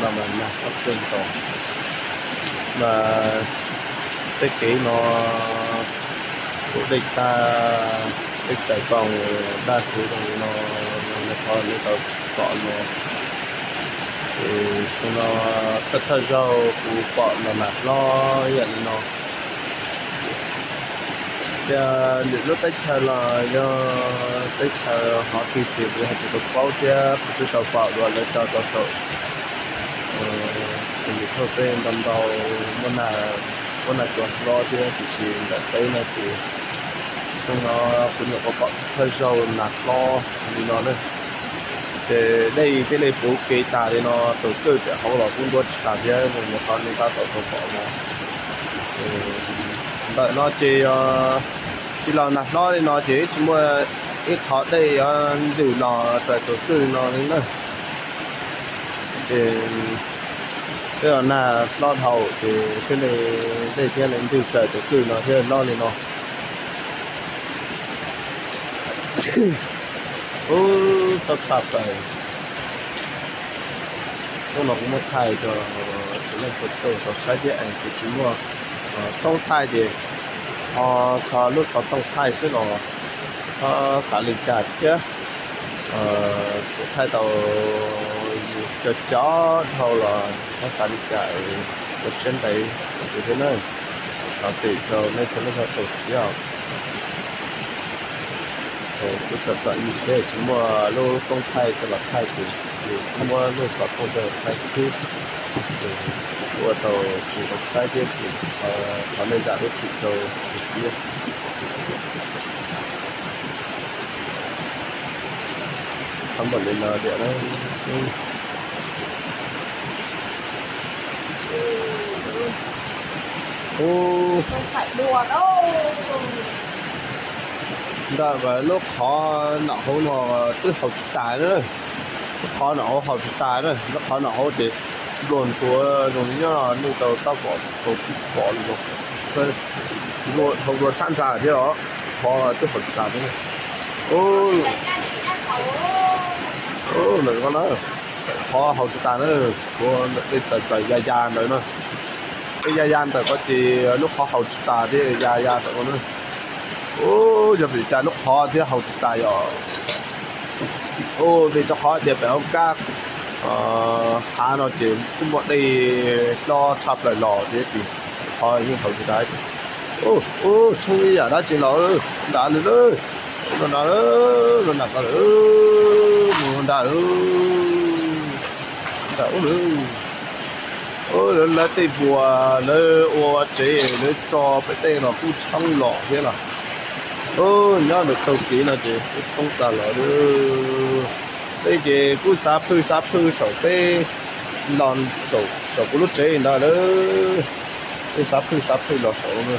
no mas nag hlob kawg nkaus. Mas tej kev no kuj dej tag, dej tawm koos, daj kuv zoo li no, nws qhov nws tau pom no. Ces xyoo no thawj thawj zaug kuv pom los nag hlob ib yam li no. Tias lwm lub teb chaws los yog teb chaws hov twg ces kuv hais tias tau paub thiab kuv twb tau pom dua lawv tso rau saum YouTube tej ntau ntau, muaj nag, muaj nag tsuag hlob thiab, tiam sis ntawm peb no ces xyoo no kuv nyuam qhuav pom thawj zaug nag hlob li no na. Ces dej thiaj li puv kev tas li no, tus kwj pem hauv los kuj ntuab tsis tas thiab, nws qhov nws tab tom tau pom no. Ntawm no ces tsis los nag hlob li no ces tsis muaj ib qho dej yuav ntws los raws tus kwj no li na. Ces tej los nag hlob dhau ces thiaj li dej thiaj li ntws raws tus kwj no thiaj hlob li no. Ub, txhob tshaj plaws. Hnub no kuv muab thaij rau txhua leej txhua tus tau saib thiab es kuv tsis muaj thoob thaij ces ho tso lub xov tooj thaij xwb los txhob xav li cas thiab. Kuv thaij tau yus cov cov dhau los txhob xav li cas, ua siab ntev rau kuv thiab na. Thov txim rau nej txhua leej txhua tus thiab. Kuv txom txom nyem thiab tsis muaj lub koob thaij coj los thaij ces kuv muab lub xov tooj coj los thaij xwb. Ua tau tsis zoo saib thiab ces thov nej zam lub txim rau kuv thiab. Thov npaum li no tias na. Ub, ntawm lub qhov nram hauv no twb haus tsis tas na. Lub qhov nram hauv haus tsis tas na, lub qhov nram hauv ces npluag nthuav zoo li nyob nej tau tab tom pom li no. Npluag dhau dua sab nrad thiab os, qhov twb haus tsis tas thiab. Ub, lawm ko na, qhov haus tsis tas na, ua ntawm tej txawm txawm ya ya ntawd na. Tej ya ya ntawm ko ces lub qhov haus tsis tas thiab, ya ya ntawm ko na. Ub, yog vim cas lub qhov thiaj haus tsis tas yom? Ub, vim rau qhov tias pem hauv kab hav no ces kuj muaj dej hlob tshaj plaws los thiab ces qhov yeej haus tsis tas. Ub, tshoob ib yam dab tsi los nrad lawm, no nrad lawm, no nrad ko lawm, mus nrad lawm, nrad ub lawm. Lawv, lawv tej vuas lawv ua tsev lawv tso pem tej no kuj tshoob los thiab los. Nyob ntawm taug kev no ces kuj tshoob tas los lawm. Tej ces kuj xav phwj xav phwj saum peb los saum kuv lub tsev ntawd lawm. Tej xav phwj xav phwj los saum no.